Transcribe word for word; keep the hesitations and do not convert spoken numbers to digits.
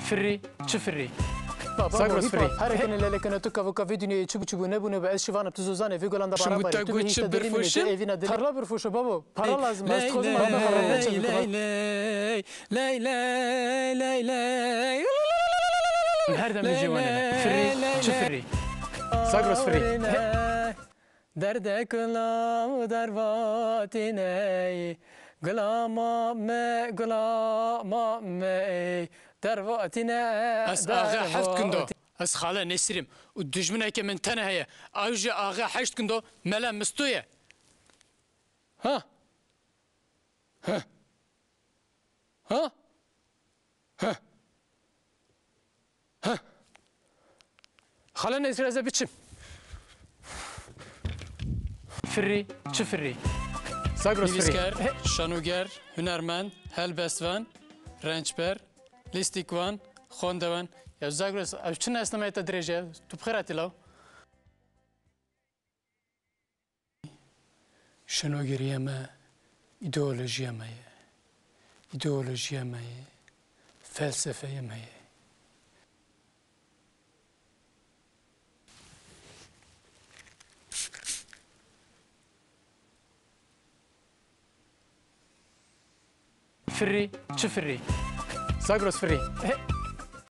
Firî, çi firî? Baba, Zagros baba, firî. Herê kene lele kene tu kavo kavê dinyayê çi bû çi bû nebûne be, ez şivanim tu zozanê vê golan da. Şim bara bu bari. Tu çi bihîşte dilî min birfuşim? Evîna dilî. Parla birfuşo babo. Parla lazim. Ez tozim baba. Ley ley ley ley ley ley. Her dem ji wane. Firî, çi firî? Zagros firî. Derdê gula dervatîne, gula ma me, gula ma me, dervatîne. Ez axe heft gundo. Ez Xale Nesirîm û dijmineke min tene heye. Ew jî axe heşt gundo, Mele Misto ye. Ha? Heh. Ha? Heh. Heh. Xala Nesir, ez ê biçim. Firî, çi firî? Zagros firî. Nivîskar, şanoger, hunermend, helbestvan, rençber, lîstikvan, xwendevan. Ya Zagros, ev çi nesnameyê te dirêj e? Tu bi xêr hatî law. Şinogeriya me, îdeolojiya me ye. Îdeolojiya me ye, felsefeya me ye. Firî, çi firî? Zagros firî.